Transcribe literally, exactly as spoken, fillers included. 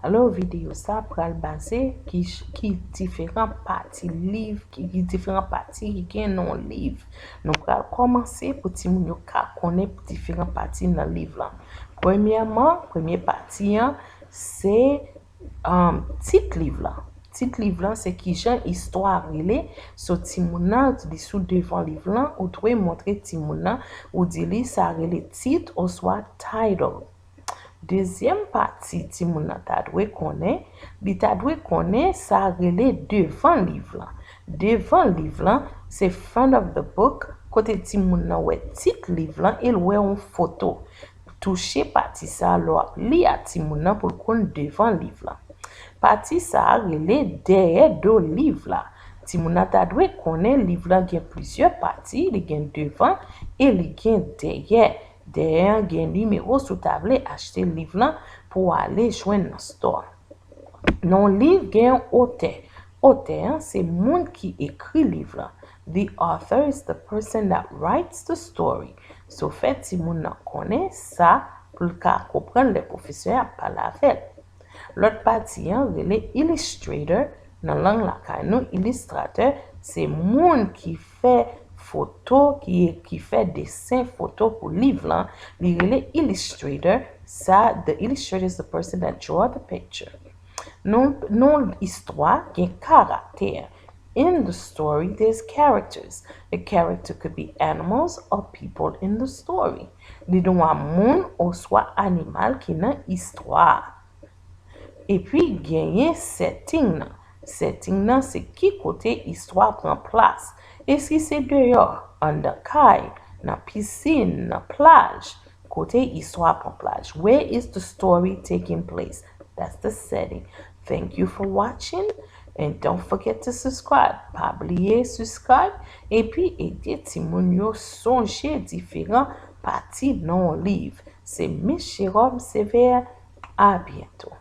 Alò, videyo sa pral baze ki, ki diferan pati liv, ki, ki diferan pati ki gen nan yon liv. Nou pral kòmanse pou timoun yo ka konnen diferan pati nan liv lan. Premyèman, premye pati an, se um, tit liv lan. Tit liv lan se kijan istwa a rele. So, timoun nan, li sou devan liv lan, ou dwe montre timoun nan, ou di li sa rele tit oswa title. Dezyèm pati timoun nan ta dwe konnen, li ta dwe konnen sa rele devan liv lan. Devan liv lan, se front of the book, kote timoun nan wè tit liv lan e l wè yon foto. Touche pati sa a lè w ap li a timoun nan pou l konn devan liv lan. Pati sa a rele dèyè do liv la. Timoun nan ta dwe konnen liv lan gen plizyè pati, li gen devan e li gen dèyè. Dèyè an gen nimewo si w ta vle achte liv lan pou w ale jwenn nan store. Nan yon liv gen yon otè. Otè an se moun ki ekri liv lan. The author is the person that writes the story. So, fè timoun nan konnen sa pou l ka konprann lè pwofesè a ap pale avè l. Lòt pati an rele illustrator. Nan lang lakay nou, ilistratè se moun ki fè foto, ki, ki fè desen foto pou liv lan. Li rele illustrator. Sa, the illustrator is the person that draw the picture. Nan, nan istwa, gen karaktè. In the story, there's characters. A character could be animals or people in the story. Li dwa moun oswa animal ki nan istwa a. Epi genyen setting nan. Setting nan se ki kote istwa pran plas. Èske se deyò, anndan kay, nan pisin, nan plaj? Kote istwa pran plaj. Where is the story taking place? That's the setting. Thank you for watching and don't forget to subscribe. Pa bliye subscribe epi ede timoun yo sonje diferan pati nan yon liv. Se Miss Jérôme Sévère. A byento.